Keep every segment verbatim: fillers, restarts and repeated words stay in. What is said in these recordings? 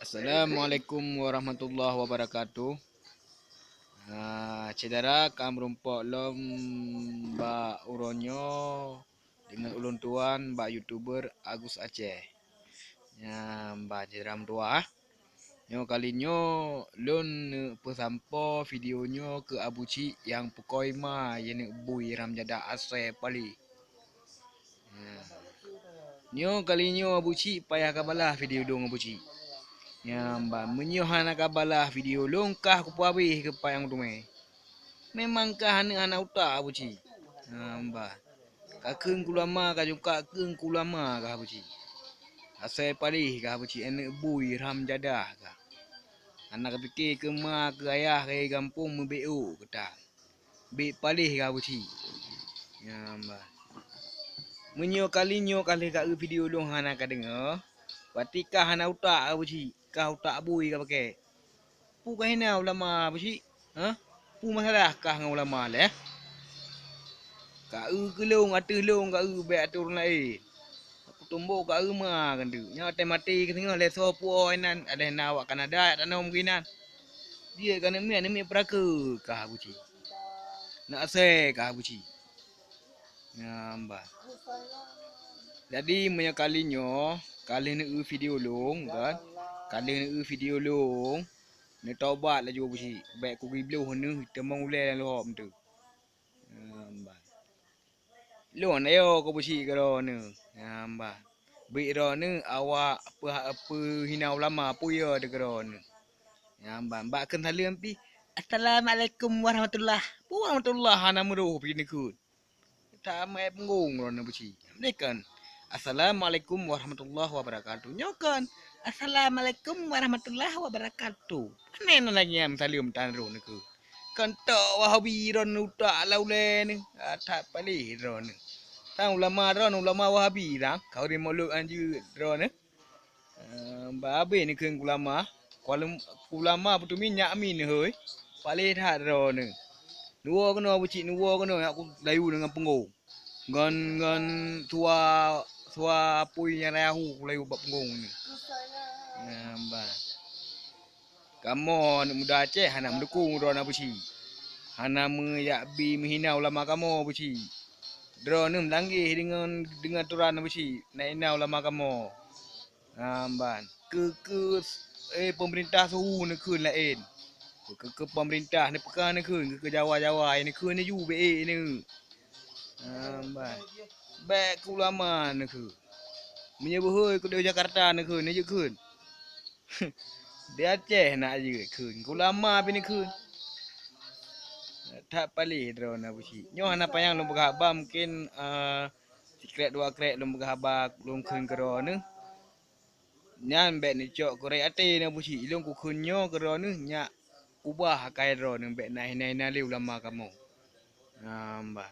Assalamualaikum warahmatullahi wabarakatuh. Ah, syedara ka meurumpok lom bak uroe nyoe deungon ulôn tuan bak YouTuber Agus Aceh. Nyan ban syedara meutuah. Nyoe kali nyoe lôn neuk peusampoe video nyoe keu Abu Chik nyang peukoh ma, nyang neuk bui ram jadah asai paléh. Nyoe kali nyoe Abu Chik payah ka balah video lôn Abu Chik. Nyan ban meunyoe hana ka balah video lôn kah kupeuhabéh keu pat nyang teumé. Memang kah aneuk hana utak Abu Chik. Nyan ban ka kheun keu ulama, ka jungkat kheun keu ulama kah Abu Chik. Asai paléh kah Abu Chik, aneuk bui ram jadah kah. Hana kapike keu ma keu ayah keu gampông meubeuet keu tan. Bèk paléh kah Abu Chik. Nyan ban. Meunyoe kali nyoe ka lheueh ka eu video lôn hana ka deungoe, berarti kah hana utak Abu Chik, kah utak bui ka pakè. Peue kah hina ulama Abu Chik? Hah? Peue masalah kah ngon ulama lé? Ka eu keu lôn, ateueh lôn ka eu bèk ateueh ureueng laén. Peutumbok ka eu ma keuneuk. Nyoe watèe maté keu singoh lé soe puwoe inan, adak na awak Kanada jak tanom keu inan. Jeuet ka aneuk miet, aneuk miet peurakeue kah Abu Chik. Aneuk asèe kah Abu Chik. Nyan ban. Jadi meunyoe kali nyoe ka lheueh neueu video lôn kan, ka lheueh neueu video lôn, neutobat laju Abu Chik. Bèk kugibloh neuh teumong ulèe lam leuhop teuh. Nyan ban. Lôn ayo keu Abu Chik keu droeneuh. Nyan ban. Bèk droeneuh awak peu-, peuhina ulama, peue yo teuh keu droeneuh. Nyan ban. Bak kheun saleuem pih, "Assalamualaikum warahmatullah." Peue warahmatullah hana meurôh pih neukheun. Tamè peunggong droeneuh Abu Chik. Nyoe kan, "Assalamualaikum warahmatullahi wabarakatuh." Nyoe kan, "Assalamualaikum warahmatullahi wabarakatuh." Pane na lagèe nyan meusaleuem tan droeneuh keu. Kan tok Wahabi droeneuh utak lam ulèe neuh. Ah, that paléh droeneuh. Tan ulama droeneuh, ulama Wahabi tan. Khawarij Maulud nyan jeuet droeneuh. Eh, bah habéh neukheun keu ulama. Keu ulama peuteumi nyak mi neuh hôi. Paléh that droeneuh. Neuwoe keunoe Abu Chik, neuwoe keunoe jak kulayu deungon peunggong. Ngon, ngon sua, sua apui nyang rayeuk kulayu bak peunggong neuh. Nyan ban. Kamoe aneuk muda Aceh hana meudukong droeneuh Abu Chik. Hana meujak bi meuhina ulama kamoe Abu Chik. Droeneuh meulangge deungon, deungon aturan Abu Chik, na hina ulama kamoe. Nyan ban. Keu, keu, eh, peumeurintah su neukheun laén. Keu, keu peumeurintah neupeuka neukheun, keu, keu Jawa-Jawa neukheun laju bèk neuh. Nyan ban. Bèk keu ulama neukheun. Meunyoe beuhôi keu di Jakarta neukheun, neujeuet kheun. Di Aceh na jeuet kheun, keu ulama pih neukheun. That paléh droeneuh Abu Chik. Nyoe hana panyang lôn peugah haba, mungken, eh, sikrék dua krék lôn peugah haba lôn kheun keu droeneuh. Nyan bèk neucok keu rayeuk até neuh Abu Chik. Ilôn kukheun nyoe keu droeneuh nyak ubah akai droeneuh bèk na hina-hina lé ulama kamoe. Nyan ban.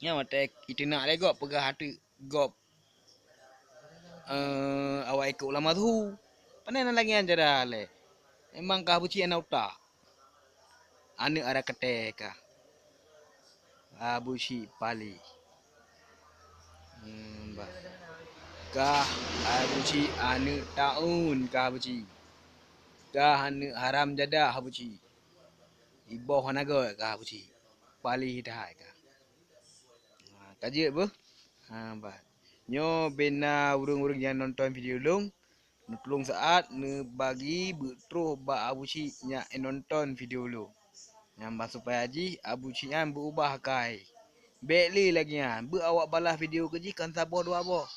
Nyan watèe iteunak lé gob peugah ateueh gob, eh, awak ikôt ulama suhu. Pane na lagèe nyan cara lé. Memang kah Abu Chik hana utak. Aneuk ara katée kah. Abu Chik paléh. Hmm, bah. Kah Abu Chik aneuk taun kah Abu Chik. Kah aneuk haram jadah Abu Chik. Iboh hana göt kah Abu Chik. Paléh that kah. Ha, ka jeuet beuh. Ha, bah. Nyoe bina ureuëng-ureuëng nyang nonton video lôn. Neutulông saát neubagi beuet troh bak Abu Chik nyang nonton video lôn. Nyan ban supaya jih Abu Chik nyan beuubah akai. Bék lé lagée nyan, beuet awak balaih video keu jih kon saboh dua boh.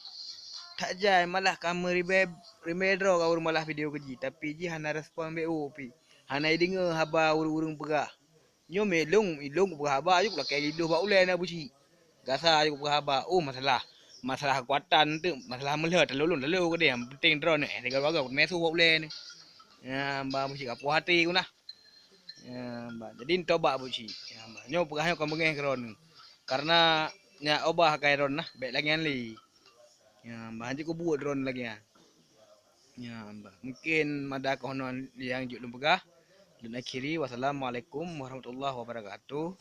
That jai malah ka meuribée, ribée droe ka ureuëng balaih video keu jih, tapi jih hana respon bék u pih. Hana jideungoe haba ureuëng-ureuëng peugah. Nyoe mé lôn, ilôn kupeugah haba, ayu kulakée lidôh bak ulée na Abu Chik. Gasa ayu kupeugah haba, oh masalah, masalah keukuatan teuk, masalah meuhlôt, talô lôn, talô keudeh, nyang penting droeneuh, eh, lagée bagoe kuteumé su bak ulée nyoe. Ya, bah Abu Chik ka puih até ku nah. Ya, bah, jadi neutobat Abu Chik. Ya, bah, nyoe peugah nyoe kon beungéh keu droeneuh. Karena nyak ubah akai droeneuh nah, bék lagée nyan lé. Ya, bah, hanjeuet kubuet droeneuh lagée nyan. Ya, bah, mungkin mada keunoe nyang jeuet lôn peugah. Lôn akhiri, wassalamualaikum warahmatullahi wabarakatuh.